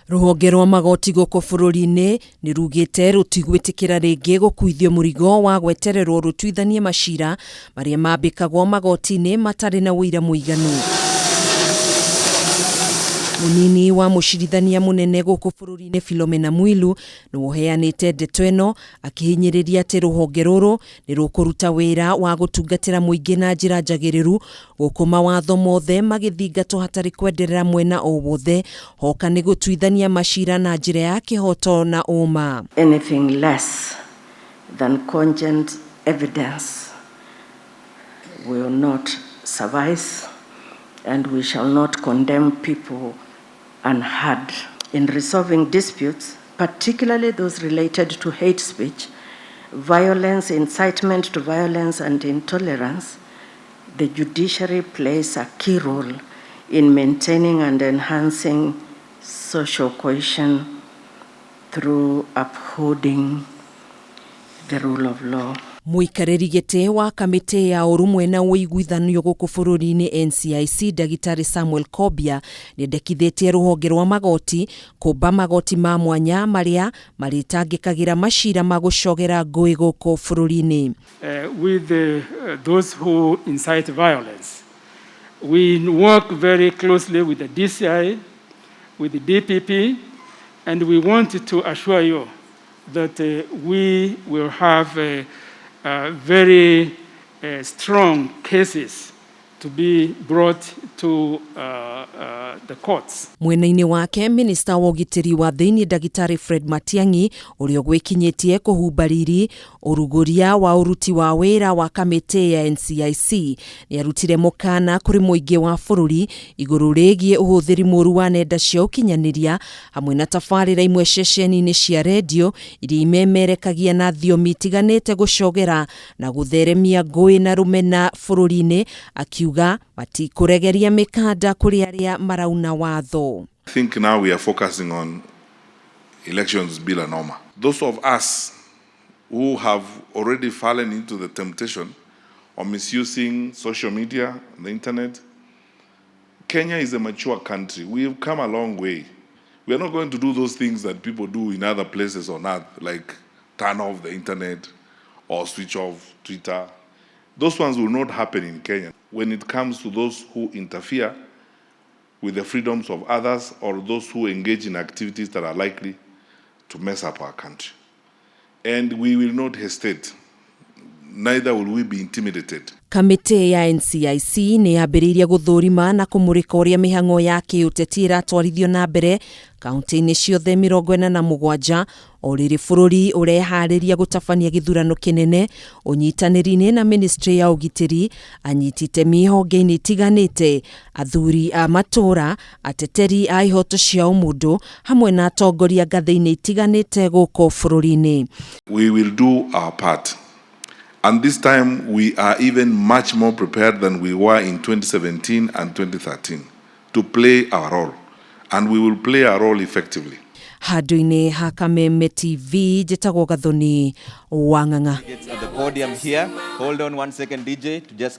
Rũhonge rwa magoti gũkũ bũrũri-inĩ nĩ rugĩte rũtigwĩtĩkĩra rĩngĩ gũkuithio mũrigo wa gwetererwo rũtuithanie macira marĩa mambĩkagwo magoti-inĩ matarĩ na ũira mũiganu. Mũnini wa mũcirithania mũnene gũkũ bũrũri-inĩ Philomena Mwilu nĩwe ũheanĩte ndeto ĩno, akĩhinyĩrĩria atĩ rũhonge rũrũ nĩ rũkũruta wĩra wa gũtungatĩra mũingĩ na njĩra njagĩrĩru, gũkũ mawatho mothe magĩthingatwo hatarĩ kwenderera mwena o wothe, hoka nĩ gũtuithania macira na njĩra ya kĩhoto na ũma. Anything less than cogent evidence will not suffice, and we shall not condemn people unheard. In resolving disputes, particularly those related to hate speech, violence, incitement to violence, and intolerance, the judiciary plays a key role in maintaining and enhancing social cohesion through upholding the rule of law. Mũikarĩri gĩtĩ wa kamĩtĩ ya ũrũmwe na ũiguithanio gũkũ bũrũri-inĩ NCIC, Ndagĩtarĩ Samuel Kobia, nĩendekithĩtie rũhonge rwa magoti kũmba magoti ma mwanya marĩa marĩtangĩkagĩra macira ma gũcogera ngũĩ gũkũ bũrũri-inĩ. With those who incite violence. We work very closely with the DCI, with the DPP, and we want to assure you that we will have very strong cases to be brought to the courts. Mwena-inĩ wake, minista wa ũgitĩri wa thĩinĩ Ndagĩtarĩ Fred Matiang'i, ũrĩa ũgwĩkinyĩtie kũhumba riri ũrugũria wa ũruti wa wĩra wa kamĩtĩ ya NCIC, nĩ arutire mũkana kũrĩ mũingĩ wa bũrũri igũrũ rĩgiĩ ũhũthĩri mũru wa nenda cia ũkinyanĩria hamwe na tabarĩra imwe ceceni-inĩ cia redio iria imemerekagia na thiomi itiganĩte gũcogera na gũtheremia ngũĩ na rũmena bũrũri-inĩ, akiuga matikũregeria mĩkanda kũrĩ arĩa marauna watho. I think now we are focusing on elections bila noma. Those of us who have already fallen into the temptation of misusing social media and the internet, Kenya is a mature country. We have come a long way. We are not going to do those things that people do in other places on earth, like turn off the internet or switch off Twitter. Those ones will not happen in Kenya. When it comes to those who interfere with the freedoms of others or those who engage in activities that are likely to mess up our country. And we will not hesitate, neither will we be intimidated. Kamĩtĩ ya NCIC nĩ yambĩrĩirie gũthũrima na kũmũrĩka ũrĩa mĩhang'o ya kĩũteti ĩratwarithio na mbere kaunti-inĩ ciothe 47, o rĩrĩ bũrũri ũreharĩria gũtabania gĩthurano kĩnene. Ũnyitanĩri-inĩ na ministry ya ũgitĩri, anyiti itemi honge-inĩ itiganĩte, athuri a matũũra, ateteri a ihoto cia ũmũndũ hamwe na atongoria ngathĩ-inĩ itiganĩte gũkũ bũrũri-inĩ. We will do our part. And this time we are even much more prepared than we were in 2017 and 2013 to play our role. And we will play our role effectively. Handũ-inĩ ha Kameme TV, njĩtagwo Gathoni Wang'ang'a. At the podium here. Hold on one second, DJ, to just